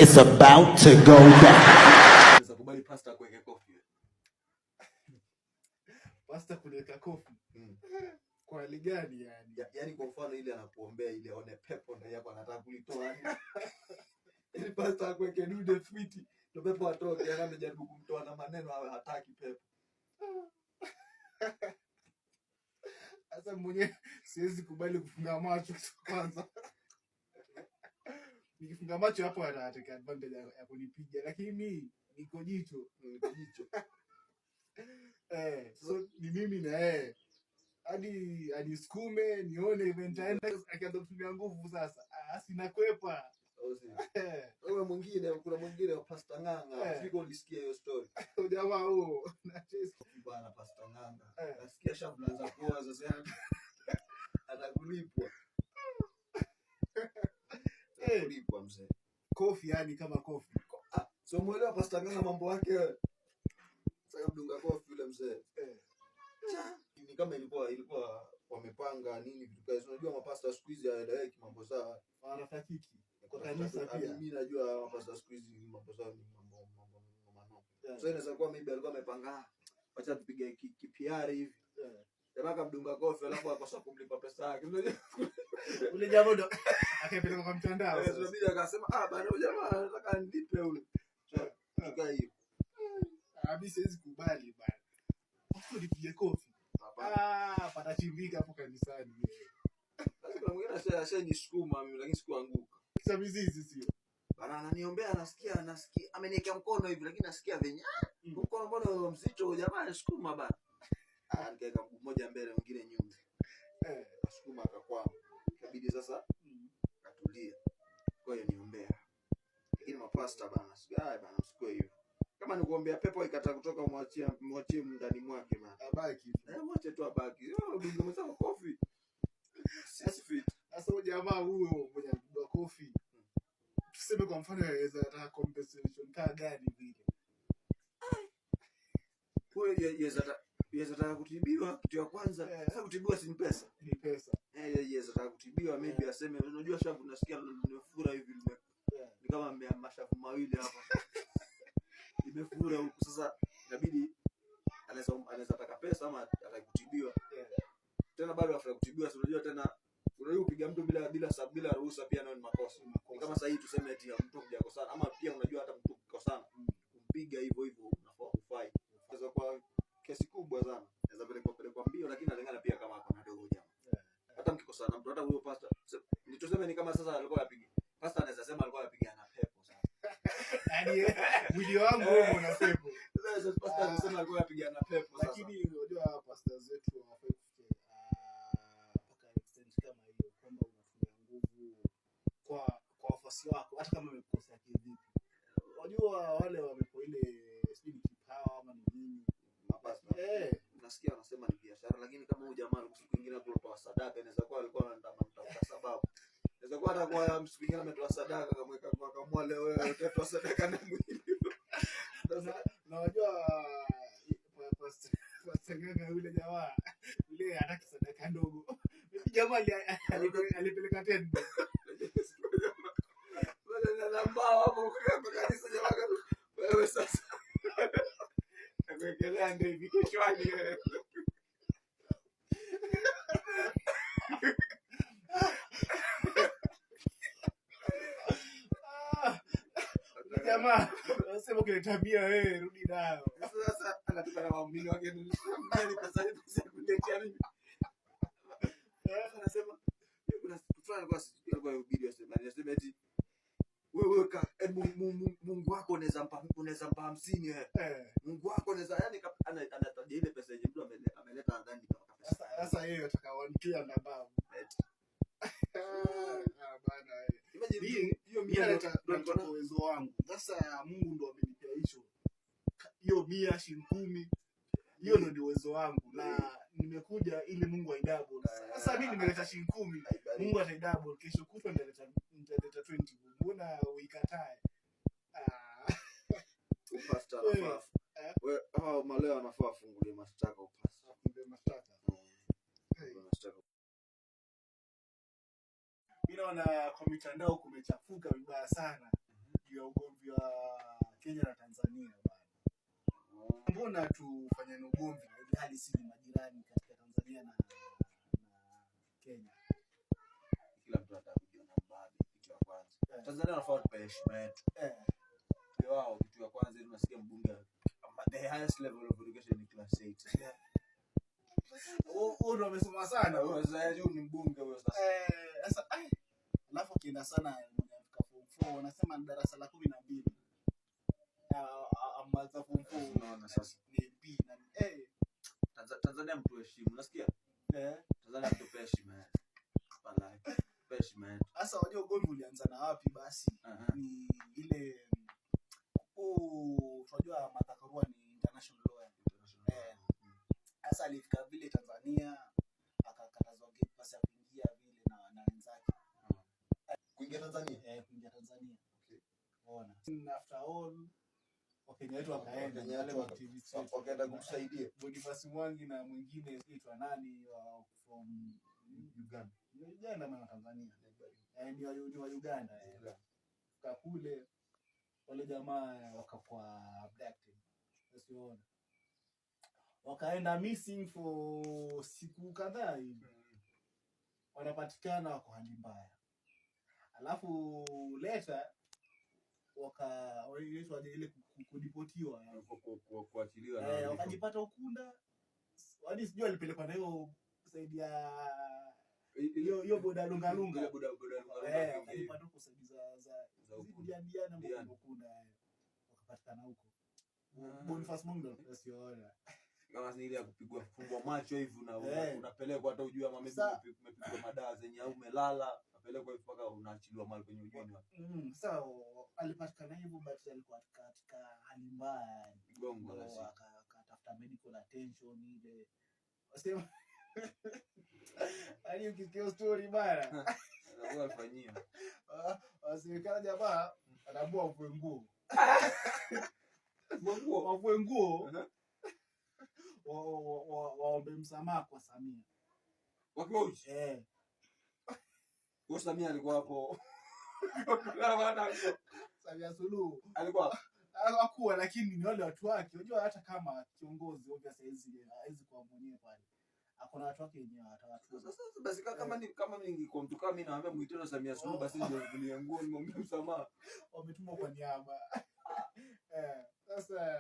It's about to go down. Unaweza kubali pastor kuweka kofi wewe? Pasta kuliweka kofi? Mm. Kwa hali gani yani? Yaani kwa mfano ile anakuombea ile aone pepo ndani yako anataka kulitoa yani. Ili pastor akuweke dude fiti ndio pepo atoke, yani amejaribu kumtoa na maneno awe hataki pepo. Sasa mwenyewe siwezi kubali kufunga macho kwanza. Nikifunga macho hapo anatake advantage ya kunipiga, lakini mi niko jicho. Niko jicho. Eh, so ni mimi na yeye hadi anisukume nione nitaenda, akianza kutumia nguvu sasa, ah, sinakwepa. Au sio? Eh. Wewe mwingine, kuna mwingine wa Pastor Ng'ang'a. Eh. Sijui kama ulisikia hiyo story. Jamaa huo na chase. Bana Pastor Ng'ang'a. Eh. Nasikia shavu laanza kuoa sasa atakulipwa. Eh. Atakulipwa mzee. Kofi yani kama kofi. Ah, so muelewa Pastor Ng'ang'a mambo yake wewe. Sasa mdunga kofi yule mzee. Eh. Cha, ni kama ilikuwa wamepanga nini vitu kazi. Unajua mapasta siku hizi hawaeleweki mambo zao. Wanatakiki. Kwa kanisa pia. Mimi najua mapasta siku hizi mambo zao ni mambo noma. Yeah. So inaweza kuwa maybe alikuwa amepanga, ah, wacha tupige kipiari hivi. Yeah. Jamaa akamdunga kofi alafu akakosa kumlipa pesa yake. Unajua? Ule jamaa ndo akapeleka kwa mtandao Eh, sasa. so inabidi akasema, ah bana huyu jamaa anataka nilipe ule. So Yeah. tukaa hiyo. Ah, mimi siwezi kubali bana. Watu nipige kofi. Hapana. Ah, patachimbika hapo kanisani. Sasa kuna mwingine ashanisukuma mimi lakini sikuanguka. Sasa mizizi sio. Bana ananiombea nasikia ameniwekea mkono hivi lakini nasikia venye ah, mkono mbona mzito jamaa anisukuma bana. Ah, nikaweka mguu mmoja mbele mwingine nyuma. Eh. Asukuma akakwama. Ikabidi sasa katulia. Kwa hiyo niombea. Lakini mapasta bana, sigai bana usikue hivyo. Kama ni kuombea pepo ikata kutoka mwachie ndani mwake bana. Abaki. Eh, mwache tu abaki. Wewe udunge mwenzako kofi. Sisi fit. Sasa huyo jamaa huyo mwenye alipigwa kofi, tuseme kwa mfano anaweza nataka compensation kaa gani vile? Huyo yeza taka kutibiwa kitu ya kwanza. Eh. Sasa kutibiwa si ni pesa. Ni pesa. Eh, yeza taka kutibiwa maybe aseme unajua shavu nasikia limefura hivi lime Yeah. ni kama mashavu mawili hapa. Limefura huku sasa inabidi anaweza taka pesa ama ataka kutibiwa. Yeah. Tena bado after kutibiwa si unajua tena unajua kupiga mtu bila ruhusa pia nayo ni makosa. Ni kama sasa hii tuseme eti mtu hujakosana ama pia unajua hata mtu kukosana kumpiga hivyo hivyo unafaa hufai. Sasa kwa kesi kubwa sana inaweza pelekwa mbio lakini inalingana pia kama ako na dogo jamaa. Yeah. Hata mkikosana mtu hata huyo pastor ni tuseme ni kama sasa alikuwa anapiga. Pastor anaweza sema alikuwa anapiga na pepo sasa. Yaani mwili wangu huo una pepo. Sasa pastor anasema alikuwa anapiga na pepo sasa. Lakini unajua pastors wetu hawafai kufikia mpaka extent kama hiyo kwamba unatumia nguvu kwa wafuasi wako hata kama wamekosea kivipi. Unajua wale wamepo ile sijui ni kipawa ama ni nini. Mapasta. Eh. Nasikia wanasema ni biashara lakini kama huyu jamaa alikuwa siku nyingine alikuwa sadaka inaweza kuwa alikuwa anatafuta sababu. Inaweza kuwa hata kwa siku nyingine ametoa sadaka akamweka kwa akamua leo wewe utatoa sadaka na mwili. Sasa Na unajua Pastor Ng'ang'a yule jamaa yule hataki sadaka ndogo. Mimi jamaa alipeleka 10. Wale na mbao hapo kwa kanisa jamaa wewe sasa. Nakuwekelea ndio hivi kichwani wewe. Ah, jamaa anasema ukileta mia wewe rudi nayo. Sasa anatoka na waumini wake ni pesa ni pesa kuletea mimi. Sasa anasema kuna siku fulani alikuwa sijui alikuwa anahubiri asema anasema eti wewe Mungu wako unaweza mpa 50 wewe. Eh. Mungu wako unaweza yani anataja ile pesa yenye mtu ameleta ndani kama pesa. Sasa yeye ataka 1K and above. Eti. Ah, bana wewe. Imagine hiyo Mimi mia ndo naleta alikuwa uwezo wangu. Sasa Mungu ndo amenipea hicho. Hiyo 100 shilingi 10. Hiyo ndo ni uwezo wangu na nimekuja ili Mungu aidouble. Sasa mimi nimeleta shilingi 10, Aibariki. Mungu ataidouble. Kesho kutwa nitaleta 20. Mbona uikatae? Ah. Pastor Eh, anafaa. eh. Wewe hawa maleo anafaa afungulie mashtaka upasa. Afungulie mashtaka. Hey. Mashtaka. Mimi naona kwa mitandao kumechafuka vibaya sana. Juu ya ugomvi wa Kenya na Tanzania bana. Mbona tufanyane ugomvi ili hali si ni majirani katika Tanzania na Kenya? Kila mtu anataka kujiona mbabe, kitu ya kwanza. Tanzania wanafaa watupe heshima yetu. Ndio wao, kitu ya kwanza tunasikia mbunge, the highest level of education ni class 8. Huo ndo amesoma sana. Huyo sasa huyu ni mbunge huyo sasa. Eh, sasa ai, alafu akienda sana mwenye afika form 4 wanasema ni darasa la 12. Amaliza form 4. Unaona sasa. Ni MP na eh. Tanzania mtu heshimu, unasikia? Tanzania mtu heshima yetu. Wallahi. Heshima yetu. Sasa wajua ugomvi ulianza na wapi basi? Ni ile huu tunajua Martha Karua ni international lawyer. Sasa alifika vile Tanzania akakatazwa gate pass ya kuingia vile na wenzake. Kuingia Tanzania? Eh, kuingia Tanzania. Ona. After all Wakenya wetu wakaenda, Wakenya wale wetu activists wetu. Wakaenda kumsaidia. Boniface Mwangi na mwingine sijui nani wa from Uganda. Ni Uganda ama Tanzania? Eh, ni wa Uganda. Eh. Fika kule wale jamaa wakakuwa abducted. Usiona. Wakaenda missing for siku kadhaa hivi. Wanapatikana wako hali mbaya. Alafu later waka wanaitwa ile kudeportiwa yani. Kuachiliwa na Eh, wakajipata Ukunda. Hadi sijui alipelekwa na hiyo side ya hiyo hiyo boda lunga lunga. Ile boda boda lunga lunga Eh, kuingia. wakajipata huko side za Za Ukunda. Diani Diani huko Diani. Ukunda eh. Wakapatikana huko. Ah. Boniface Mwangi ndo siona. Kama ni ile ya kupigwa kufungwa macho hivi una, unapelekwa hata ujue ama maybe umepigwa madawa zenye au umelala, unapelekwa hivi mpaka unaachiliwa mahali kwenye ujue ni wapi. Sasa alipatikana hivyo but alikuwa katika hali mbaya yani. Gongo la Ndo siku. Akatafuta medical attention ile. Wasema hadi ukisikia hiyo story bana. Atakuwa alifanyiwa. Wasemekana jamaa anaambiwa avue nguo. Nguo. Wavue nguo. Waombe msamaha kwa Samia. Wakiwa uchi. Eh. Huyo Samia alikuwa hapo. Samia Suluhu Alikuwa hakuwa, lakini ni wale watu wake. Unajua hata kama kiongozi obviously hawezi kuwa mwenyewe pale. Akona watu wake wenyewe atawatu. Sasa basi kama ni kama mimi mtu kama mimi naambia muiteni Samia Suluhu basi ndio nivulie nguo nimwombe msamaha. Wametumwa kwa niaba. Eh, sasa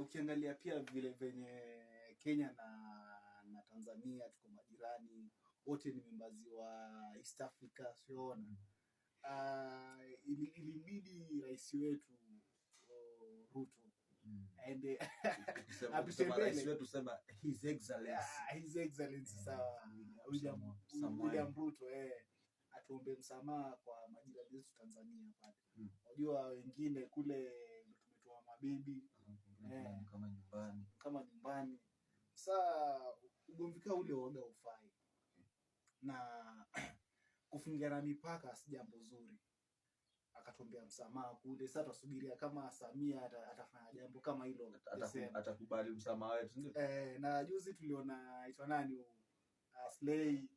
ukiangalia pia vile venye Kenya na Tanzania tuko majirani, wote ni members wa East Africa, siona. Ilibidi rais wetu Ruto aende Ukisema apite ukisema rais mbele. wetu sema His Excellency. Ah, His Excellency, sawa. William, Samoei. William Ruto atuombe msamaha kwa majirani zetu Tanzania pale. Unajua wengine kule tumetoa mabibi Kama nyumbani. Kama nyumbani. Saa ugomvi kaa ule waga ufai, na kufungiana mipaka si jambo zuri. Akatuombea msamaha kule. Sasa tusubiria kama Samia atafanya jambo kama hilo the same. Atakubali msamaha wetu, ndio? Eh, na juzi tuliona aitwa nani huyu? Slay,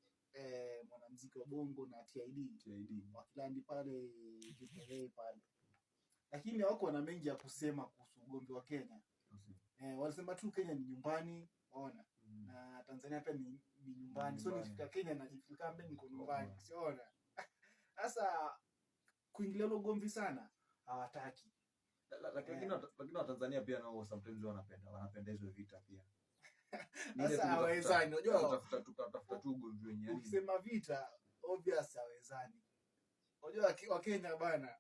mwanamuziki wa Bongo na TID TID. Wakilandi pale JKA pale, lakini hawako na mengi ya kusema kuhusu ugomvi wa Kenya. Eh, walisema tu Kenya ni nyumbani, ona, na Tanzania pia ni nyumbani, so Nyumbani. nikifika Kenya najifeel kama mimi niko nyumbani, siona. Sasa kuingilia ule ugomvi sana hawataki. Lakini Watanzania pia nao sometimes wanapenda hizo vita pia. Ni ile Sasa tu kutafuta- hawawezani, unajua kutafuta tu ugomvi wenye yani. Ukisema vita obvious hawezani. Unajua Wakenya bana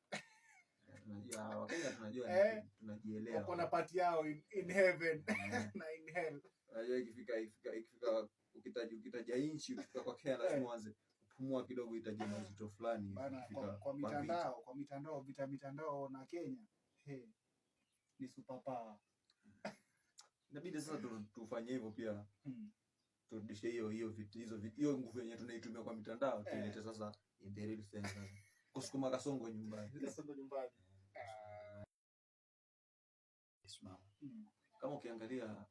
Tunajua Wakenya tunajua tunajielewa. Wako na part yao in heaven na in hell. Unajua ikifika ukitaja nchi, ukifika kwa Kenya lazima uanze kupumua kidogo, itaje na uzito fulani Bana, ikifika kwa vita. mitandao, vita mitandao na Kenya, hey, ni superpower. Inabidi sasa tufanye hivyo pia. Turudishe hiyo hiyo vitu hizo hiyo nguvu yenye tunaitumia kwa mitandao tuilete sasa in the real sense sasa. Kusukuma kasongo nyumbani. Kasongo nyumbani. Simama. Kama ukiangalia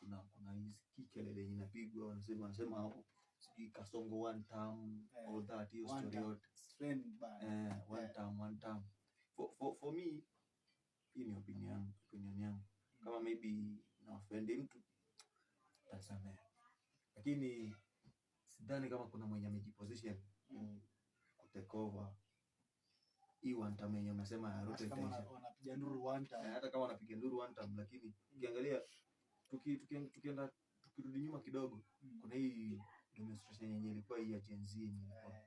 kuna hizi kelele yenye inapigwa, wanasema hapo sijui Kasongo one term, all that hiyo One story term. yote. trending bana. Eh, one term, one term. For me, hii ni opinion yangu. Kama maybe na offend mtu, tasamehe. Lakini sidhani kama kuna mwenye amejiposition ku take over hii one term yenye umesema ya Ruto Hata kama itaisha. wanapiga nduru one Eh, term. hata kama wanapiga nduru one term, lakini ukiangalia tukienda tukirudi nyuma kidogo, kuna hii demonstration yenye ilikuwa hii ya Gen Z yenye ilikuwa Eh,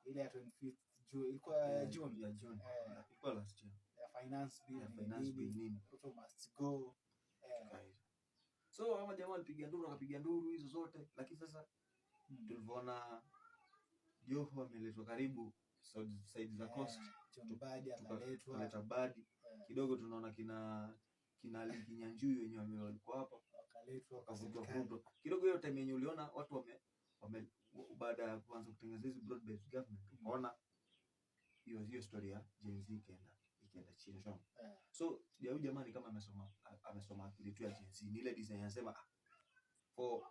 ile ya 25th June ilikuwa June. Ya June. Eh. Ilikuwa last year. Ya finance bill Ya ni finance nini, bill nini. Ruto must go. Eh, Tuka hizo. So ama jamaa walipiga nduru, wakapiga nduru hizo zote, lakini sasa tulivyoona Joho ameletwa karibu side za coast, Eh, John Mbadi akaletwa. Tukaleta Mbadi Eh, kidogo, tunaona kina Ali Kinyanjui wenye walikuwa hapa wakaletwa kwa wakavutwa serikali. vutwa kidogo. Hiyo time yenye uliona watu wame baada ya kuanza kutengeneza hizi broad based government, ukaona hiyo story ya Gen Z ikaenda chini, ushaona? Eh. So ya huyu jamaa ni kama amesoma akili tu ya Gen Z, ni ile design anasema, ah, for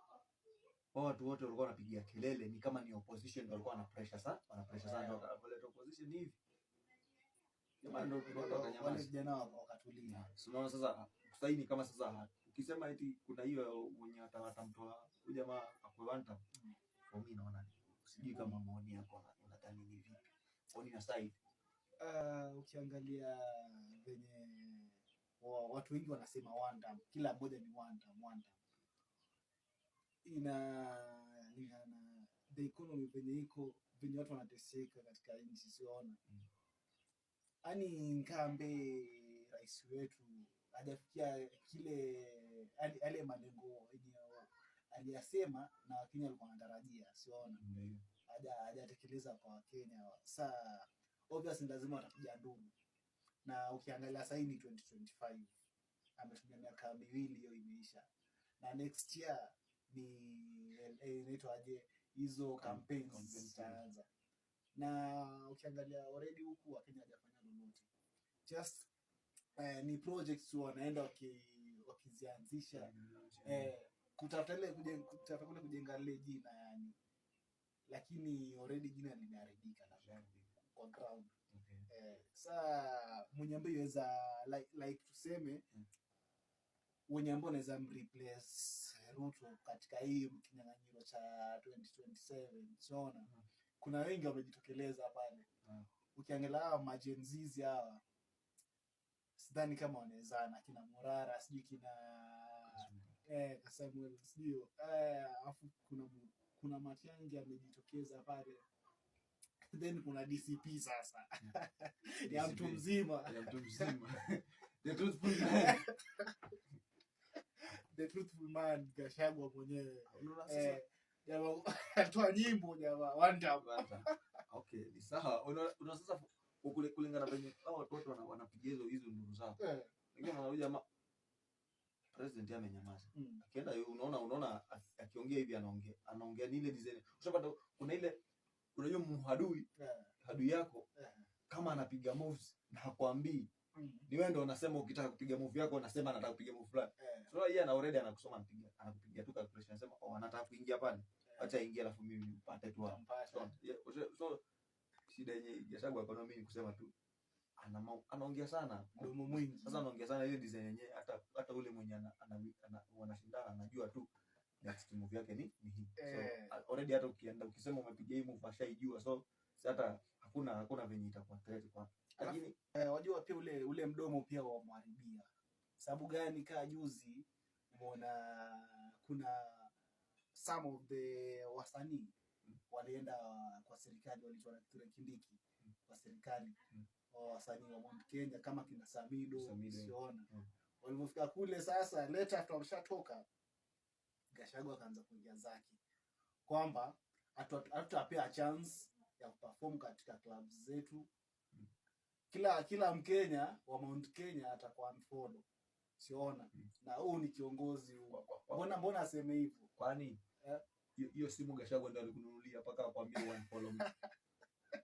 wao watu wote walikuwa wanapigia kelele ni kama ni opposition ndio walikuwa wana pressure sana, ndio wakaleta opposition hivi, jamaa ndio watu Wale wakanyamaza. vijana wakatulia. So unaona sasa hii ni kama sasa ukisema eti kuna hiyo mwenye watamtoa huyu jamaa akwe one term, for me naona sijui kama maoni yako unadhani ni vipi, on your side? Ukiangalia venye watu wengi wanasema one term, kila mmoja ni one term, one term. Inalingana na the economy venye iko, venye watu wanateseka katika nchi, siona yaani Nkambe rais wetu hajafikia kile yale malengo yenye aliyasema na Wakenya walikuwa wanatarajia, siona Ndio. Hajatekeleza kwa Wakenya. Sa obviously lazima watapiga nduru, na ukiangalia sahii ni 2025, ametumia miaka 2 hiyo imeisha, na next year ni inaitwaje hizo campaigns Campaign. zitaanza, na ukiangalia already huku Wakenya hajafanya lolote, just ni projects tu wanaenda wakizianzisha kutafuta kule kujenga lile jina yani, lakini already jina limeharibika na kwa ground. Saa mwenye ambaye iweza like tuseme wenye ambao wanaweza mreplace Ruto katika hii kinyang'anyiro cha 2027, siona kuna wengi wamejitokeleza pale. Ukiangalia hawa ma-Gen Zs hawa, sidhani kama wanawezana, kina Morara, sijui kina Samuel, sijui alafu kuna Matiang'i amejitokeza pale, then kuna DCP sasa ya mtu DCP. mzima. Ya mtu mzima, the truthful man. The truthful man, Gachagua mwenyewe. Unaona sasa Jamaa alitoa nyimbo, jamaa one time. Kwanza. Okay, ni sawa. Unaona sasa kulingana venye hao watoto wanapiga hizo nduru zao. Lakini unaona huyu jamaa president yeye amenyamaza. Akienda unaona akiongea hivi, anaongea ni ile design. Ushapata kuna ile, unajua mhadui hadui yako kama anapiga moves na hakwambii, ni wewe ndio unasema ukitaka kupiga move yako unasema anataka kupiga move fulani. So yeye ana already anakusoma, anakupiga tu calculation, anasema, "Oh, anataka kuingia pale. Acha aingie alafu mimi nipate tu hapo." Utampata. So, yeah, so shida yenye Gachagua kwa mimi ni kusema tu anaongea sana. Mdomo mwingi. Sasa anaongea sana ile design yenyewe, hata ule mwenye wanashindana anajua tu next move yake ni hii. So already hata ukienda ukisema umepiga hii move ashaijua, so si hata hakuna venye itakuwa threat kwa. Lakini Wajua pia ule mdomo pia wamharibia. Sababu gani? Kaa juzi umeona kuna some of the wasanii walienda kwa serikali, walitoa na Kithure Kindiki kwa serikali, wa wasanii wa Mount Kenya kama kina Samido, Samido. siona walivyofika kule sasa, later after wameshatoka, Gachagua akaanza kuingia zake kwamba hatutapea chance ya kuperform katika clubs zetu, kila Mkenya wa Mount Kenya atakuwa unfollow, siona na huu ni kiongozi huu. Mbona aseme hivyo? Kwani Eh. hiyo simu Gachagua ndio alikununulia mpaka akwambie unfollow me?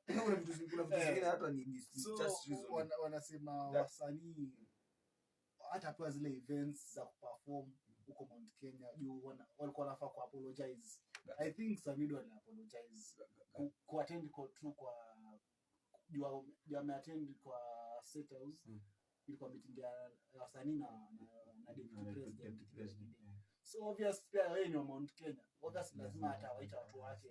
Kuna vitu zingine hata ni So just reason. Wanasema wasanii hatapewa zile events za kuperform huko Mount Kenya juu walikuwa wanafaa ku apologize. I think Samido ali apologize ku attend kwa tu kwa juu ameattend kwa State House. Ilikuwa meeting ya wasanii na deputy president. Deputy president, yeah. So obvious pia wewe ni wa Mount Kenya, obvious lazima atawaita watu wake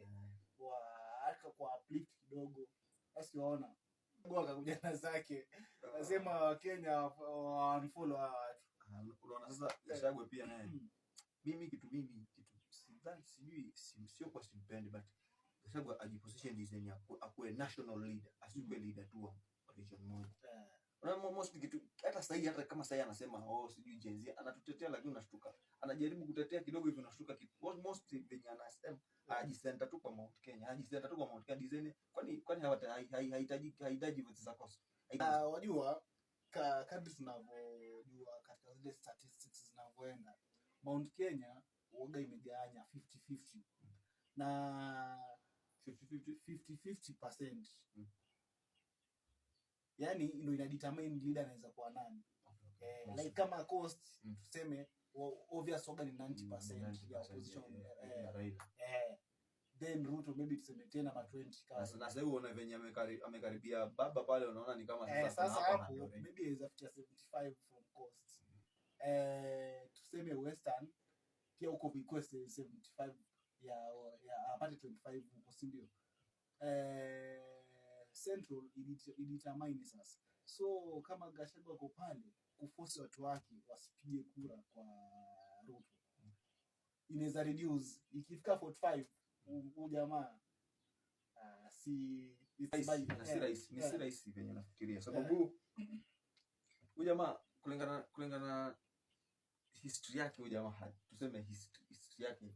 wa hata kwa uplift kidogo. Basi waona akakuja na zake, nasema Wakenya wa unfollow hawa watu. Ah, unaona sasa Gachagua pia naye, mimi kitu sidhani, sijui, sio kwa simpendi, but Gachagua ajiposition design ya akuwe national leader, asikuwe leader tu wa region moja. Unaona, most kitu hata sahii, hata kama sahii anasema, oh, sijui Gen Z anatutetea, lakini unashtuka anajaribu kutetea kidogo hivi, unashtuka kitu most venye anasema ajicenter tu kwa Mount Kenya, ajicenter tu kwa Mount Kenya design. Kwani hahitaji votes za Coast? Wajua kadri tunavyojua katika zile statistics zinavyoenda, Mount Kenya uoga imegawanya 50-50 na 50-50. 50-50%. Yani ndo ina determine leader anaweza kuwa nani. Like kama Coast, tuseme obvious waga ni 90% ya opposition. Ya Raila. Then Ruto maybe tuseme 10 ama 20 Na kama sasa hivi unaona venye amekaribia baba pale, unaona ni kama sasa kuna hapa hapo na already. Maybe aweza fikia 75 from Coast. Tuseme Western pia huko ikuwe 75 ya apate 25 huko, si ndio? Central idetermine sasa. So kama Gachagua ako pale kuforce watu wake wasipige kura kwa Ruto, inaweza reduce ikifika 45, huu jamaa si it's Rahisi, na si rahisi, ni si rahisi venye nafikiria, sababu huyu jamaa kulingana history yake, huyu jamaa tuseme history yake,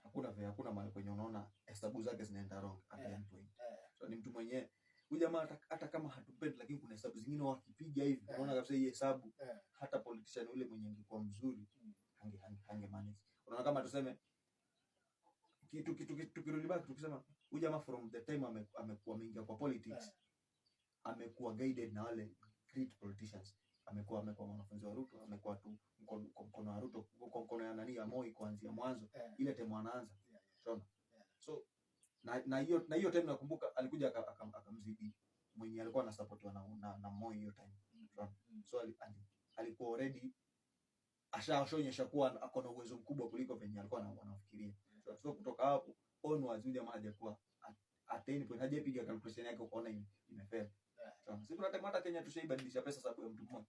hakuna mahali kwenye unaona hesabu zake zinaenda wrong at the end point. So ni mtu mwenye huyu jamaa hata kama hatupendi, lakini kuna hesabu zingine wakipiga hivi, unaona kabisa hii hesabu hata politician ule mwenye angekuwa mzuri hange manage. Unaona kama tuseme kitu tukirudi back, tukisema huyu jamaa from the time amekuwa ameingia kwa politics, amekuwa guided na wale great politicians, amekuwa mwanafunzi wa Ruto, amekuwa tu kwa mkono wa Ruto, kwa mkono ya nani, ya Moi, kuanzia mwanzo ile time anaanza. Unaona? So na hiyo time nakumbuka alikuja akamzidi mwenye alikuwa anasupportiwa na Moi hiyo time. Unaona? So alikuwa already ashaonyesha kuwa ako na uwezo mkubwa kuliko venye alikuwa wanafikiria. So kutoka hapo onwards huyu jamaa hajakuwa at any point hajapiga calculation yake ukaona imefail. Unaona? Si kuna time hata Kenya tushaibadilisha pesa sababu ya mtu mmoja.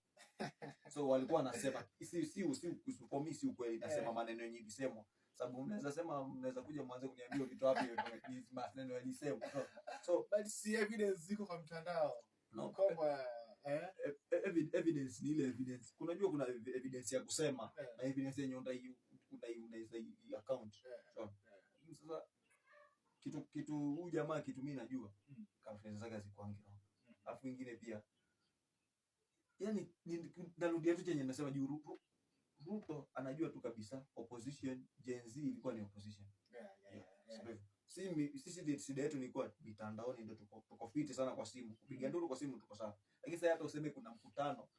So walikuwa wanasema si for me si ukweli, nasema maneno yenye ilisemwa. Sababu mnaweza sema, mnaweza kuja mwanze kuniambia vitu wapi ni maneno yalisemwa. So But si evidence ziko kwa mtandao no, kwamba evidence ni ile evidence. Kunajua kuna evidence ya kusema na evidence yenye unaiza account. Unaona? Sasa kitu huyu jamaa, kitu mimi najua conference zake hazikuangi wrong. Alafu ingine pia, yani narudia tu chenye nimesema juu Ruto anajua tu kabisa opposition, Gen Z ilikuwa ni opposition. Sio hivyo. Sisi shida yetu ni kuwa mitandaoni ndio tuko fiti sana kwa simu. Kupiga nduru kwa simu tuko sawa. Lakini sasa hata useme kuna mkutano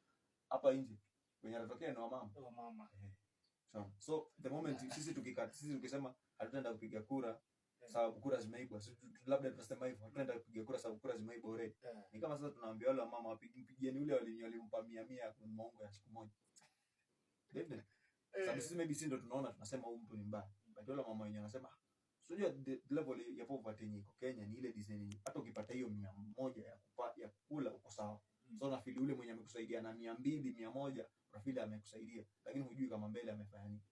hapa nje, wenye anatokea ni wamama. Oh, mama. Sawa. So the moment sisi tukisema hatutaenda kupiga kura sababu kura zimeibwa, labda tunasema hivyo, hatutaenda kupiga kura sababu kura zimeibwa already. Ni kama sasa tunaambia wale wamama mpigieni ule walimpa mia mia ya mongo ya siku moja. Definitely. Sababu sisi maybe sisi ndo tunaona tunasema huyu mtu ni mbaya. But wale mama wenye wanasema, unajua the level ya poverty yenye iko Kenya ni ile design yenye hata ukipata hiyo 100 ya kukula uko sawa. So unafeel yule mwenye amekusaidia na 200, 100, unafeel amekusaidia, lakini hujui kama mbele amefanya nini.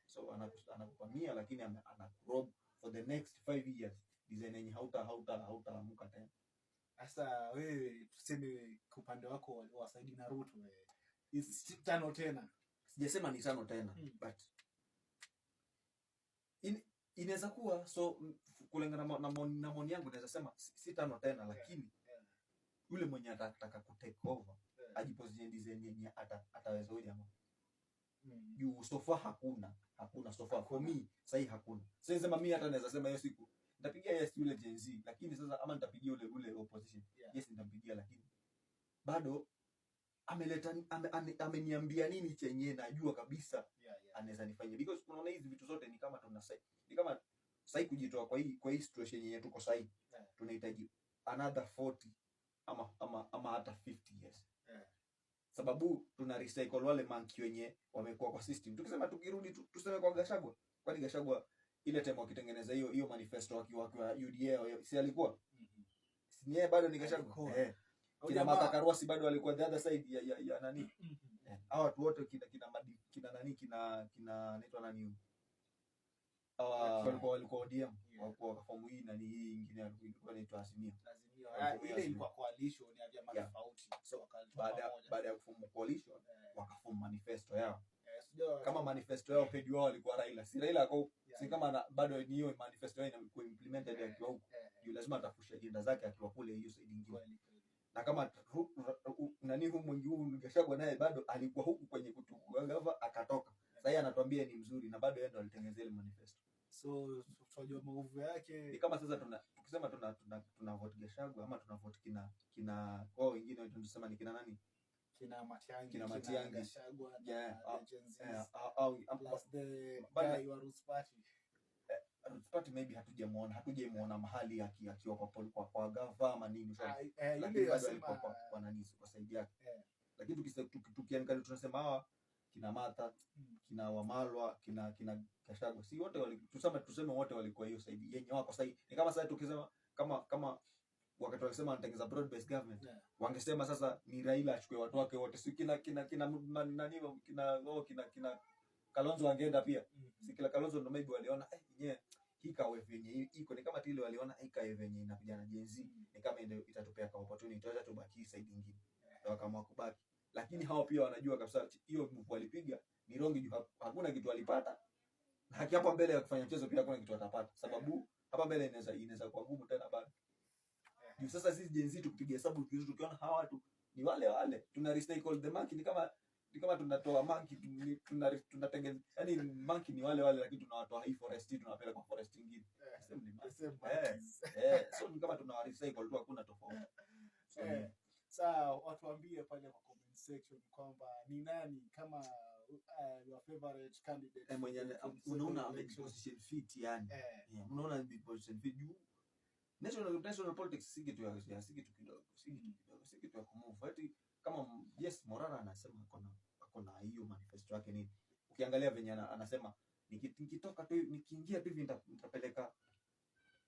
So anakupa 100, lakini anakurob for the next 5 years design yenye hautaamuka tena. Sasa wewe, tuseme kwa upande wako wasaidi na Ruto, wewe is tano tena? Sijasema ni tano tena, but inaweza kuwa so kulingana na maoni yangu naweza sema si tano tena, lakini yule mwenye atataka ku take over ajiposition design yenye ataweza huyu jamaa juu so far hakuna. So far for me sahi hakuna. Sasa sema mimi hata naweza sema hiyo siku nitapigia yes yule Gen Z, lakini sasa ama nitapigia ule opposition. Yes, nitampigia, lakini bado Ameleta ameniambia nini chenye najua kabisa anaweza nifanyia? Because unaona hizi vitu zote ni kama tuna ni kama sahi kujitoa kwa hii situation yenye tuko sahi, tunahitaji another 40 ama hata 50 years, sababu tuna recycle wale monkey wenye wamekuwa kwa system. Tukisema tukirudi tuseme kwa Gachagua, kwani Gachagua ile time wakitengeneza hiyo manifesto wakiwa UDA, si alikuwa, si ni yeye bado ni Gachagua? Alikuwa. Eh. Huyu Kina Martha Karua si bado walikuwa the other side ya nani? Eh, hawa watu wote kina nani, kina anaitwa nani huyu? Hawa walikuwa ODM, walikuwa wakaform hii nani, hii ingine ilikuwa inaitwa Azimio. Azimio. Walikuwa Ah, ile Azimio. ilikuwa coalition ya vyama tofauti. So, Wakalitoa pamoja. Baada ya kuform coalition, wakaform manifesto yao. Eh, Kama manifesto yao, pedi wao alikuwa Raila, si Raila ako si kama bado ni hiyo manifesto yao inakuwa implemented akiwa huko, juu lazima atapush agenda zake akiwa kule hiyo side nyingine. Kweli, kweli. Na kama nani huu mwingi huu Gachagua naye bado alikuwa huku kwenye kutugava akatoka, sasa yeye anatuambia ni mzuri na bado yeye ndo alitengeneza ile manifesto. So tunajua maovu yake. Ni kama sasa tukisema tuna vote Gachagua ama tuna vote kina wao wengine, tunasema ni kina nani? Kina Matiang'i, Kina Matiang'i. Gachagua na the Gen Zs. Eh, au Plus the guy wa Roots Party. Roots Party maybe hatujamuona mahali akiwa kwa gava ama nini, ushaona? Ah, eh, Lakini yule bado alikuwa yasema kwa nani, kwa side yake. Lakini tukiangalia tunasema hawa kina Martha, kina Wamalwa, kina Gachagua, si wote tuseme wote walikuwa hiyo side yenye wako sasa. Ni kama sasa tukisema kama wakati walisema wanatengeneza broad based government, wangesema sasa ni Raila achukue watu wake wote, si kina nani, kina oh, kina Kalonzo wangeenda pia? Si kila Kalonzo ndo maybe waliona yenyewe hii kawe venye iko, ni kama tile waliona hii kawe venye inapigana Gen Z, ni kama ndio itatupea ka opportunity, acha tubaki hii side nyingine, ndio wakaamua kubaki. Lakini hao pia wanajua kabisa hiyo move walipiga ni wrong, juu hakuna kitu walipata, na haki hapa mbele ya kufanya mchezo pia hakuna kitu watapata, sababu hapa mbele inaweza kuwa ngumu tena bado, juu sasa sisi Gen Z tukipiga hesabu vizuri, tukiona hawa watu ni wale wale, tuna recycle the monkey. Ni kama tunatoa monkey, tunatengeneza, yani monkey ni wale wale, lakini tunawatoa hii forest hii tunawapeleka kwa forest nyingine. Same ni The monkey. same Eh. monkeys. Eh, so ni kama tuna recycle tu, hakuna tofauti. So, Eh, saa watuambie pale kwa comment section kwamba ni nani kama your favorite candidate eh, mwenye for 2027 unaona election. amejiposition fit yani. Yeah, unaona amejiposition fit juu national politics si kitu kidogo, si kitu kidogo, si kitu ya kumove ati kama yes, Morara anasema ako na hiyo manifesto yake nini. Ukiangalia venye anasema nikitoka tu, nikiingia tu hivi,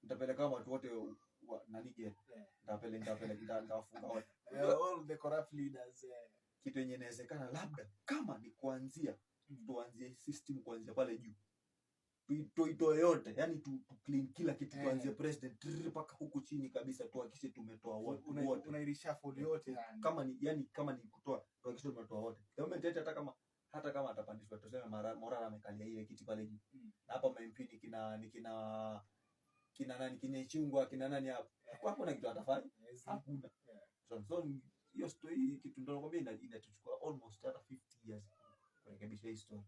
nitapeleka watu wote wa nani jela, nitapeleka nitawafunga wote. Eh, all the corrupt leaders, eh. Kitu yenye inawezekana labda kama ni kuanzia tuanzie system kuanzia pale juu, tuitoe yote, yani tu clean kila kitu, tuanzie president trrr, mpaka huku chini kabisa, tuhakikishe tumetoa wote wote. Unaireshuffle yote yani. Kama ni, yani kama ni kutoa, tuhakikishe tumetoa wote. The moment eti hata kama atapandishwa, tuseme Morara amekalia ile kiti pale juu, na hapa ma MP ni kina nani, kina Ichung'wah, kina nani hapo, hakuna kitu atafanya. Hakuna. So hiyo story, hii kitu ndio nakwambia inatuchukua almost hata 50 years kurekebisha hii story.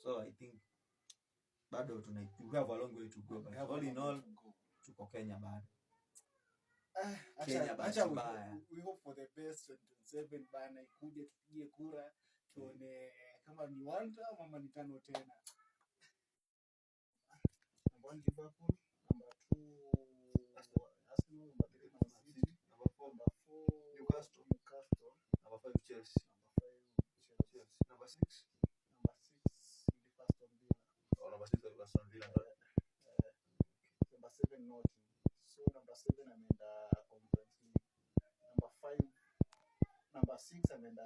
So I think bado tuna we have a long way to go, but We have a all in long way all to go. Tuko Kenya bado. Ah, Kenya acha bahati acha mbaya. we hope for the best. 2027 bana ikuje, tupige kura tuone kama ni one term ama ni tano tena. Number one Liverpool, number two Arsenal, number three Man City, Number four, number four Newcastle. Newcastle, Number five, Chelsea. Number five Chelsea, Chelsea. Number six. Number six ilikuwa Aston Villa. Oh, number six alikuwa Aston Villa. Number seven Nottingham. So number seven ameenda Conference League. Number five, number six ameenda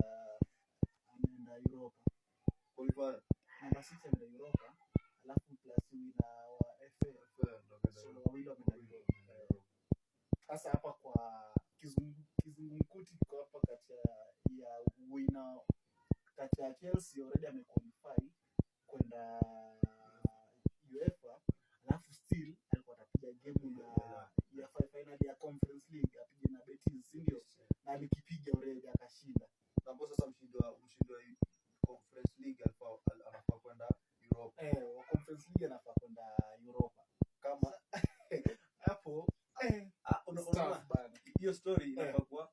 Europa. Qualifier. Number six ameenda Europa, alafu plus winner wa FA. FA ndo akaenda So Europa. wawili wameenda Europa. Sasa hapa kwa kizungumkuti kiko hapa kati ya winner, kati ya Chelsea already amequalify kwenda UEFA, alafu still alikuwa atapiga game ya final ya Conference League, apige na Betis, si ndio? Na alikipiga already akashinda. Na hapo sasa mshindi wa Conference League anafaa kwenda Europa. Eh, wa Conference League anafaa kwenda Europa. Kama Hapo ah, it's unaona tough bana. Hiyo story inafaa kuwa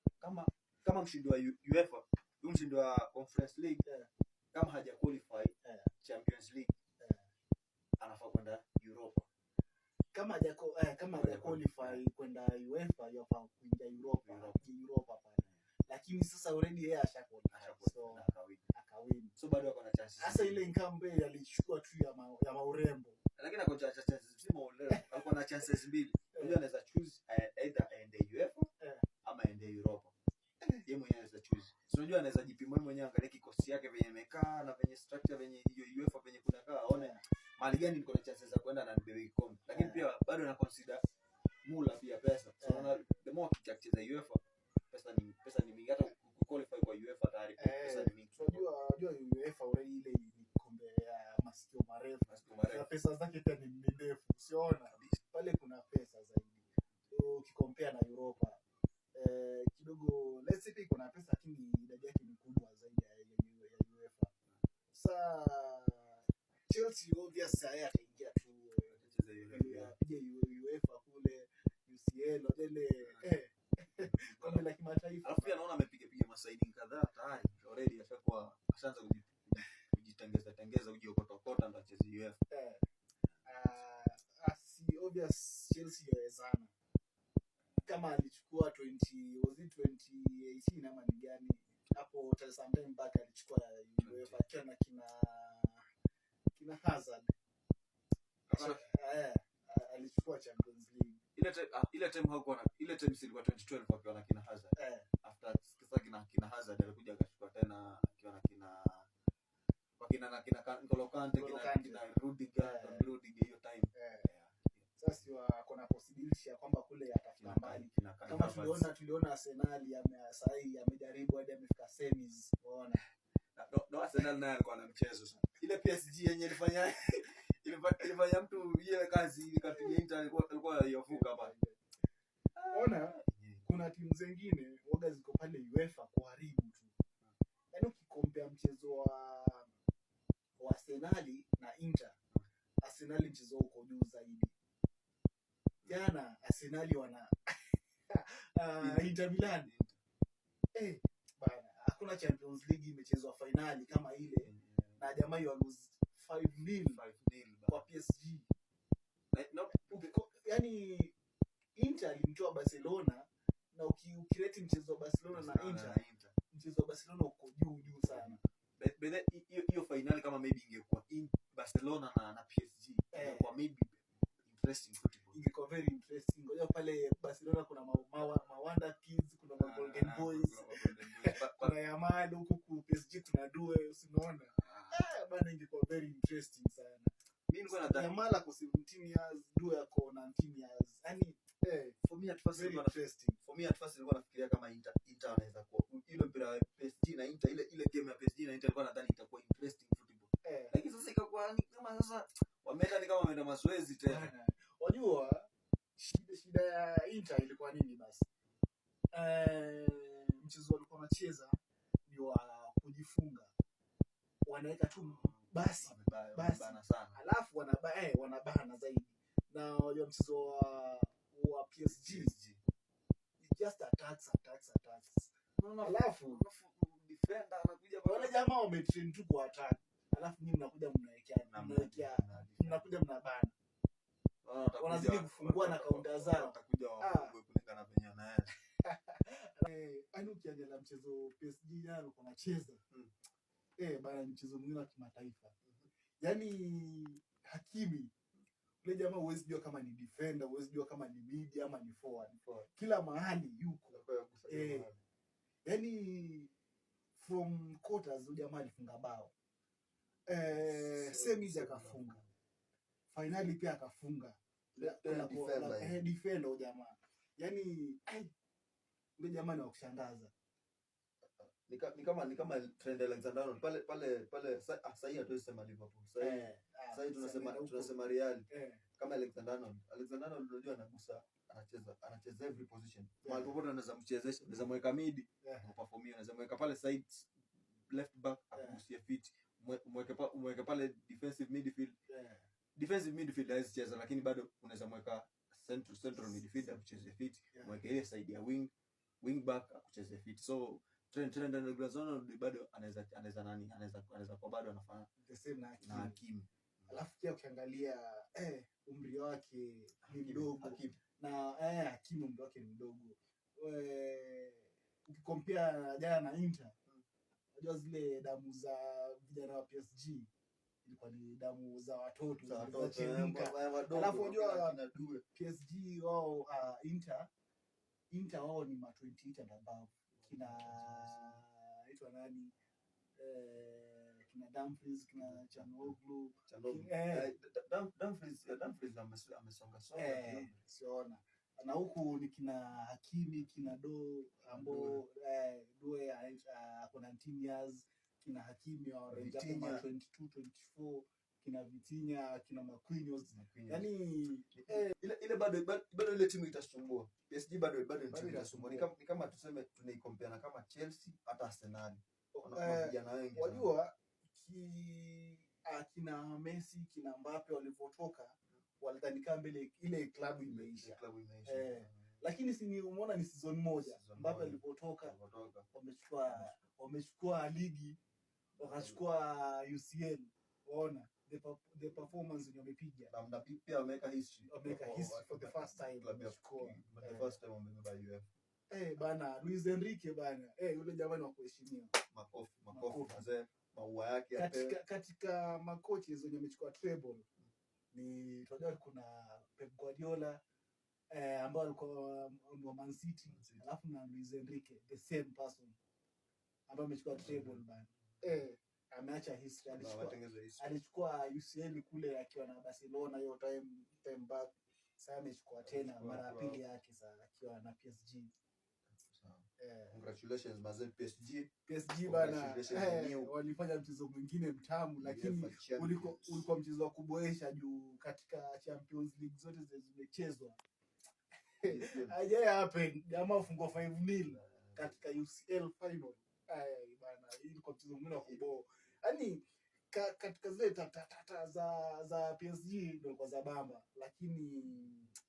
kama mshindi wa UEFA, huyu Mshindi wa Conference League kama haja qualify Champions League anafaa kwenda Europa. Kama haja qualify kwenda UEFA, yafaa kuingia Europa. Europa. Europa pale, lakini sasa already yeye asha qualify, so Na akawin. Akawin. So bado ako na chances. Sasa ile nkambe alichukua tu ya maurembo. Lakini ako na chances, si maoleo, alikuwa na chances mbili. Unajua anaweza choose either aende UEFA ama aende Europa. Yeye mwenyewe anaweza choose. So unajua anaweza jipima yeye mwenyewe, angalie kikosi yake venye imekaa na venye structure venye hiyo UEFA venye kunakaa, aone mahali gani niko na chances za kwenda na nibebe kikombe. Lakini pia bado na consider mula pia pesa. So unaona the more akicheza UEFA, pesa ni mingi. Hata kuqualify kwa UEFA tayari pesa ni mingi. Unajua UEFA already ile ni kombe ya masikio marefu. Masikio marefu. Na pesa zake pia ni ndefu, usiona pale kuna pesa zaidi. So, ukicompare na Europa, kidogo, let's say pia iko na pesa, lakini idadi yake ni kubwa zaidi ya UEFA. Sa Chelsea obvious yeye ataingia tu Atacheza UEFA. apige UEFA kule UCL, unajua ile kombe la kimataifa. Alafu pia naona amepiga piga masigning kadhaa tayari. Already ashakuwa ashaanza kujitengeza tengeza, kujiokotokota ndo acheze UEFA. Si obvious Chelsea yawezana kama alichukua 20, was it 2018 ama ni gani hapo, sometime back alichukua UEFA akiwa na kina Hazard. Alichukua Champions League. Ile time hakuwa na ile time, si ilikuwa 2012 akiwa na kina Hazard? Eh. After sasa kina Hazard alikuja akachukua tena akiwa na kina kwa kina na kina N'Golo Kante, N'Golo kina Kante. kina Rudiger, Rudiger hiyo time. Sasa si wako na possibility ya kwamba kule atafika Kina mbali. Kina Kai Kama Havertz. tuliona Arsenal sahi amejaribu hadi amefika semis, unaona. No, Arsenal naye alikuwa na mchezo sana. Ile PSG yenye ilifanya mtu ile kazi ikapiga Inter, alikuwa yofuka pale. Ona, kuna timu zingine waga ziko pale UEFA kuharibu tu. Yaani ukicompare mchezo wa Arsenali na Inter, Arsenali mchezo uko juu zaidi. Jana Arsenali wana Inter Milan. Bana, hakuna Champions League imechezwa finali kama ile na jamaa you lose 5-0 5-0. kwa PSG. No, Yani Inter alimtoa Barcelona na ukirate mchezo wa Barcelona na Inter, na Inter. Mchezo wa Barcelona uko juu juu sana. By the hiyo finali kama maybe ingekuwa in Barcelona na PSG, ingekuwa maybe interesting football. Ingekuwa very interesting. Ngoja, pale Barcelona kuna ma Wonder Kids, kuna ma Golden Boys, Kuna ma Golden Boys. Kuna Yamal huku ku PSG kuna Doue, unaona? Bana, ingekuwa very interesting sana. Mimi nilikuwa nadhani Yamal ako 17 years, Doue ako 19 years. Yani for me at first very interesting. For me at first nilikuwa nafikiria kama Inter wanaweza kuwa ile mpira wa PSG na Inter, ile game ya PSG na Inter, nilikuwa nadhani itakuwa interesting football. Lakini sasa ikakuwa ni kama sasa wameenda, ni kama wameenda mazoezi tena. Bana, wajua shida ya Inter ilikuwa nini basi? Mchezo walikuwa wanacheza ni wa kujifunga, wanaweka tu basi Basi. Wamebana sana. Alafu wanabana zaidi, na wajua mchezo wa PSG PSG. It just attacks, attacks, attacks, alafu Alafu defender anakuja pale. Wale jamaa wametrain tu kwa attack, alafu nyinyi mnakuja mnawekea mnawekea mnakuja mnabana. Wanazidi kufungua na counter zao. Watakuja wafungue kulingana venye wanaenda. Yaani ukiangalia mchezo PSG jana walikuwa wanacheza, bana, ni mchezo mwingine wa kimataifa. Yaani Hakimi ule jamaa huwezi jua kama ni defender, huwezi jua kama ni mid ama ni forward. Kila mahali yuko. Yaani from quarters huyu jamaa alifunga bao. Semis akafunga. Finali pia akafunga. Tena defender. Defender huyu jamaa. Yaani ai, yule jamaa ni wa kushangaza. Ni kama Trent Alexander-Arnold pale pale pale sahii hatuwezi sema Liverpool. Sahii sahii tunasema huko. Tunasema Real kama Alexander-Arnold. Alexander-Arnold unajua anagusa, anacheza every position. Mahali popote anaweza mchezesha, unaweza mweka mid uperformia, unaweza mweka pale side left back akugusie fit, mweke pale defensive midfield. Defensive midfield hawezi cheza, lakini bado unaweza mweka central midfield akucheze fit, mweke ile side ya wing back akucheze fit. So Trent Alexander-Arnold bado anaweza nani, anaweza kuwa bado anafanya The same na na Hakimi. Hakimi. Alafu pia ukiangalia umri wake ni mdogo. Hakimi. Na Hakimi umri wake ni mdogo. Ukicompare jana na Inter, unajua zile damu za vijana wa PSG ilikuwa ni damu za watoto Za watoto, zilizochemka. wadogo, Alafu unajua kina Doue. PSG wao, Inter wao ni ma 28 and above. Kina aitwa nani? Kina Dumfries, kina Çalhanoğlu. Çalhanoğlu. Dumfries amesonga songa kidogo. Siona. Na huku ni kina Hakimi, kina Doue ambao Doue ako 19 years, kina Hakimi wa range hapo ma Vitinha. 22, 24, kina Vitinha, kina Marquinhos. Marquinhos. Yaani Ile bado ile timu itasumbua. PSG bado ni Bado timu itasumbua. Ni itasumbua. kama tuseme tunaicompare na kama Chelsea hata Arsenal. Wana vijana wengi sana. Wajua kina Messi, kina Mbappe walivyotoka walidhani kama mbele ile klabu imeisha. Ile klabu imeisha. Lakini si ni umeona ni season moja. Season Mbappe moja. alipotoka Walivyotoka. wamechukua ligi, wakachukua UCL. Waona the performance yenye wamepiga. Na pia wameweka history. Wameweka history for the first time Club ya wamechukua. the first time wamebeba UEFA. Bana Luis Enrique bana. Yule jamani wa kuheshimiwa. Makofi, makofi Makofi. mazee. Maua yake yapewe. Katika makochi wenye wamechukua treble ni tunajua kuna Pep Guardiola, ambao alikuwa ni wa Man City, Man City. alafu na Luis Enrique, the same person ambaye amechukua treble bana. Ameacha history. Na watengeze history. Alichukua UCL kule akiwa na Barcelona hiyo time back. Sasa amechukua tena Amechukua mara ya akiwa- pili yake sasa akiwa na PSG. Sawa. Congratulations mazee PSG. PSG bana, Congratulations new. walifanya mchezo mwingine mtamu, lakini UEFA Champions. ulikuwa mchezo wa kuboesha juu katika Champions League zote zenye zimechezwa haijai happen jamaa ufungwa 5-0 katika UCL final. Ay, bana, hii ilikuwa mchezo mwingine wa kuboa. Yaani katika zile tatatata za PSG ndio ilikuwa za bamba, lakini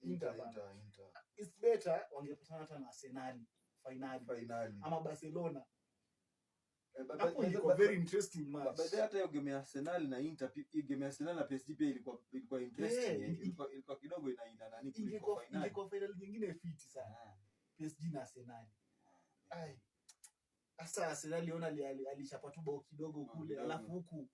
Inter Inter, bana. Inter, Inter. It's better wangepatana hata na Arsenal finali Finali. ama Barcelona. Hapo Hapo ilikuwa very interesting match. By the way, hata hiyo game ya Arsenal na Inter, hiyo game ya Arsenal na PSG pia ilikuwa interesting. Ilikuwa kidogo ina nani kuliko finali. Ingekuwa final nyingine fiti sana. PSG na Arsenal. Ai. Sasa Arsenal ona alichapa tu bao kidogo Bao kule, kidogo. alafu huku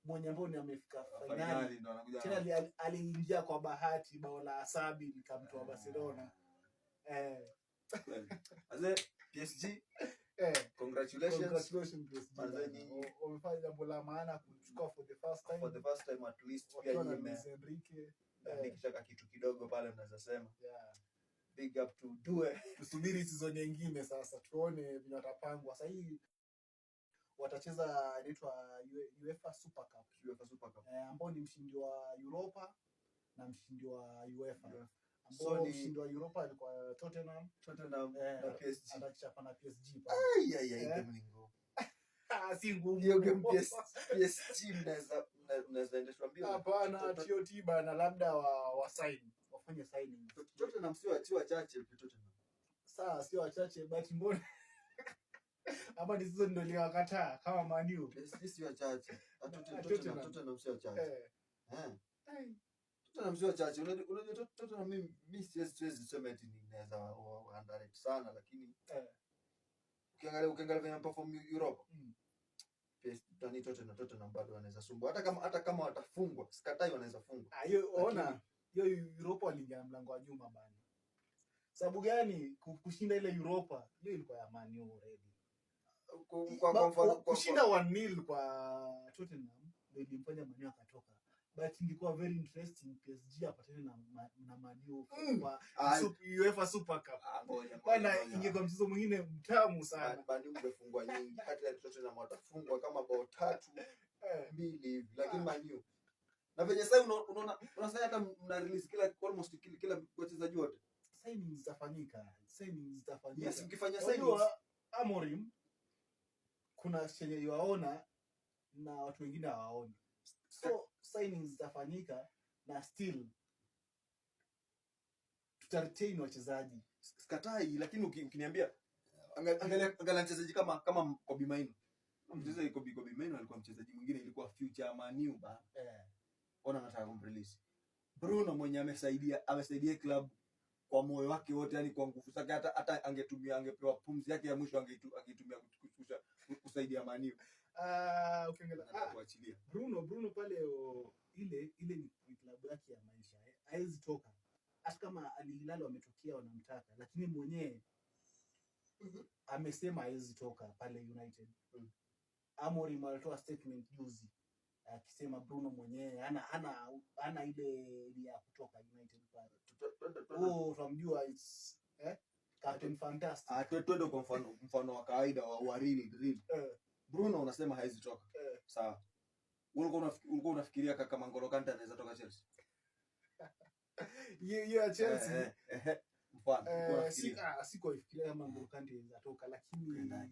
mwenye ambao ni amefika finali Finali ndo anakuja. tena aliingia kwa bahati, bao la Asabi likamtoa Barcelona. Kweli. Wazee, PSG, congratulations. Congratulations PSG Manze bana. nyinyi. Wamefanya jambo la maana kuchukua for the first time For the first time at least pia wakiwa na nyinyi Luis Enrique. mmeandikisha kitu kidogo pale mnaweza sema. Yeah. Big up to Doue. Tusubiri season nyingine sasa tuone vile watapangwa. Sasa hii watacheza inaitwa UEFA Super Cup. UEFA Super Cup. Ambao ni mshindi wa Europa na mshindi wa UEFA. UEFA. Ambao So ni mshindi wa Europa alikuwa Tottenham, Tottenham na PSG. atachapa na PSG pale. Ai ai ai, game ni ngumu. Ah, si ngumu. Hiyo game PSG mnaweza endeshwa mbio. Hapana, TOT bana, labda wa sign, wafanye signing. Tottenham si wachache Tottenham. Sawa, sio wachache, but mbona ama ni season ndio liwakataa kama Man U. PSG si wachache. Ah, Tottenham. Tottenham si wachache. Eh. Eh. Tottenham si wachache. Unajua Tottenham mimi siwezi kusema eti ninaweza wa underrate sana, lakini ukiangalia venye perform Europa. PSG nani Tottenham bado wanaweza sumbua. Hata kama watafungwa, sikatai wanaweza fungwa. Ah, hiyo ona hiyo Europa waliingia na mlango wa nyuma bana. Sababu gani kushinda ile Europa? Hiyo ilikuwa ya Man U already. Kwa mfano Kushinda 1-0 kwa Tottenham ndio ilimfanya Man U akatoka. But ingekuwa very interesting PSG apatane na Man U kwa Ah, UEFA Super Cup. Ah, ngoja, ngoja, Bana, ngoja. ingekuwa mchezo mwingine mtamu sana. Man U mngefungwa nyingi. Hata Tottenham watafungwa kama bao 3 2 hivi, lakini Man U na venye sasa unaona sasa hata mna release kila almost kila wachezaji wote. Signings zitafanyika. Signings zitafanyika. Yes, mkifanya signings. Unajua Amorim kuna chenye yuaona na watu wengine hawaoni. So signings zitafanyika na still tuta retain wachezaji. Sikatai, lakini ukiniambia Angalia mchezaji kama Kobbie Mainoo. Mchezaji Kobbie Mainoo alikuwa mchezaji mwingine, ilikuwa future Man U bana. Ona anataka kumrelease. Bruno mwenye amesaidia club kwa moyo wake wote, yani kwa nguvu zake, hata angetumia, angepewa pumzi yake ya mwisho angeitumia kusaidia Man U. Ah, ukiangalia Anataka kuachilia. Bruno pale ile ni klabu yake ya maisha. Haiwezi toka. Hata kama Al Hilal wametokea wanamtaka, lakini mwenyewe amesema hawezi toka pale United. Amorim alitoa statement juzi akisema Bruno mwenyewe hana ile nia ya kutoka United pale. Huo utamjua, it's Captain Fantastic. Ah, twende kwa mfano wa kawaida wa real real. Bruno unasema hawezi toka. Sawa. Ulikuwa unafikiria kama N'Golo Kante anaweza toka Chelsea? Hiyo ya Chelsea. Mfano, ulikuwa unafikiria. Ah, sikuifikiria kama N'Golo Kante anaweza toka, lakini Kwenda.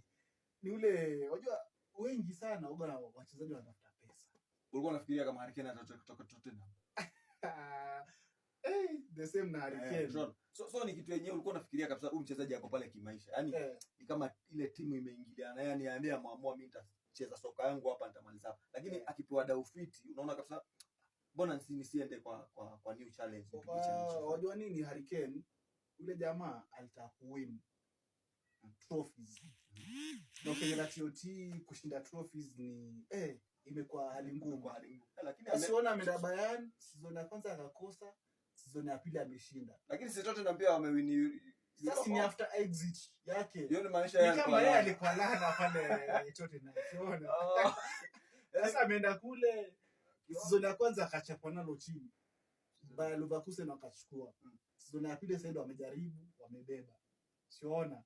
ni ule unajua wengi sana waga na wachezaji wanatafuta pesa. Ulikuwa unafikiria kama Harry Kane atatoka kutoka Tottenham? The same na Harry Kane. Unaona? So ni kitu yenyewe ulikuwa unafikiria kabisa huyu mchezaji ako pale kimaisha. Yaani ni kama ile timu imeingiliana, yani yaani ameamua mimi nitacheza soka yangu hapa, nitamaliza hapa. Lakini akipewa dau fiti unaona kabisa mbona nisiende kwa new challenge, nipige challenge. Wajua nini, Harry Kane yule jamaa alitaka kuwin trophies. Na ukiangalia TOT kushinda trophies ni imekuwa hali ngumu. Kwa hali ngumu. Lakini Asiona ameenda Bayern, season ya kwanza akakosa, season ya pili ameshinda. Lakini si Tottenham pia wamewin? Sasa ni after exit yake. Hiyo ni maanisha Ni yeye kama alikuwa yeye lana. Alikuwa lana pale Tottenham. Unaona? Sasa ameenda kule, season ya kwanza akachapwa nalo chini. Bayer Leverkusen wakachukua. Season ya pili sasa ndio wamejaribu, wamebeba. Siona.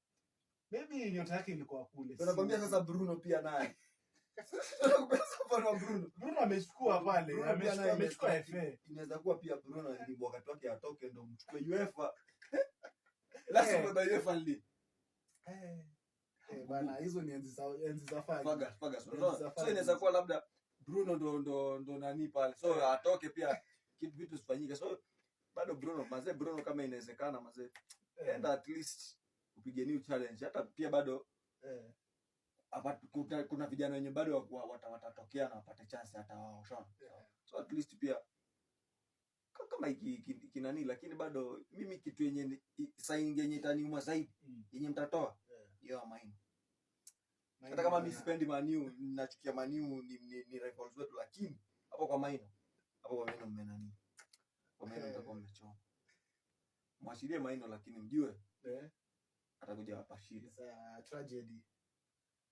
Maybe nyota yake ilikuwa kule. Nakwambia sasa Bruno pia naye. Nakwambia sasa mfano wa Bruno. Bruno amechukua pale, Bruno pia naye amechukua FA. Inaweza kuwa pia Bruno ni wakati wake atoke ndo mchukue UEFA. Last beba UEFA ni Bana, hizo ni enzi za Fergie. Ferguson. Enzi za So Fergie. inaweza kuwa labda Bruno ndo nani pale. So atoke pia kitu vitu zifanyike. So bado Bruno, mazee, Bruno kama inawezekana, mazee, enda at least upige new challenge. Hata pia bado kuna vijana wenye bado watatokea na wapate chance hata wao, ushaona? So at least pia kama iki nani, lakini bado mimi kitu yenye signing yenye itaniuma zaidi yenye mtatoa hiyo ya Mainoo. Mainoo Hata kama mi bana. sipendi Man U, nachukia Man U, ni rivals wetu, lakini hapo kwa Mainoo, hapo kwa Mainoo mmenani, kwa Mainoo mtakuwa mmechoma. Mwachilie Mainoo, lakini mjue atakuja wapa shida. It's a tragedy.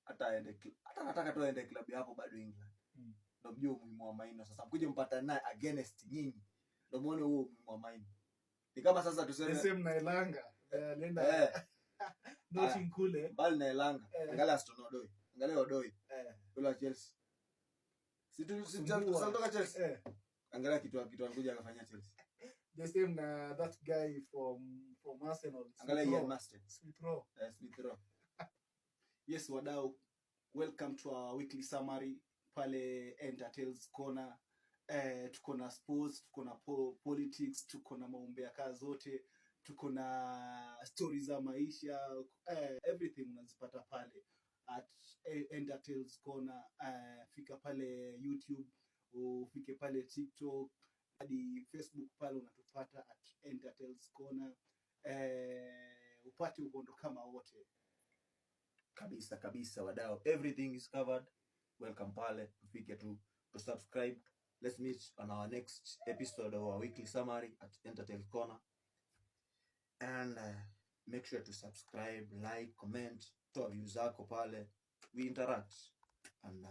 Hata aende hata nataka tu aende club ya hapo bado England. Ndio mjue umuhimu wa Mainoo. Sasa mkuje mpata naye against nyinyi, ndio muone huo umuhimu wa Mainoo. Ni kama sasa The tuseme same na Elanga. Alienda Notting kule. Mbali na Elanga, angalia Aston Odoi, angalia Odoi yule wa Chelsea. Si tu si Kusumbua. Alitoka Chelsea. Angalia kitu alikuja akafanyia Chelsea. The same na that guy from Arsenal. Angalia Smith Ian Rowe. Masten. Smith Rowe. Smith Rowe. Yes, wadau, welcome to our weekly summary pale Entertails Corner. Tuko na sports, tuko na politics, tuko na maumbea kaa zote, tuko na stories za maisha, everything unazipata pale at Entertails Corner. Fika pale YouTube, ufike pale TikTok, hadi Facebook pale unatupata at Entertails Corner. Upate uhondo kama wote. Kabisa kabisa, wadau, everything is covered. Welcome pale, mfike tu to subscribe. Let's meet on our next episode of our weekly summary at Entertail Corner and make sure to subscribe, like, comment, toa views zako pale, we interact and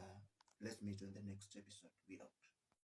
let's meet on the next episode. We out.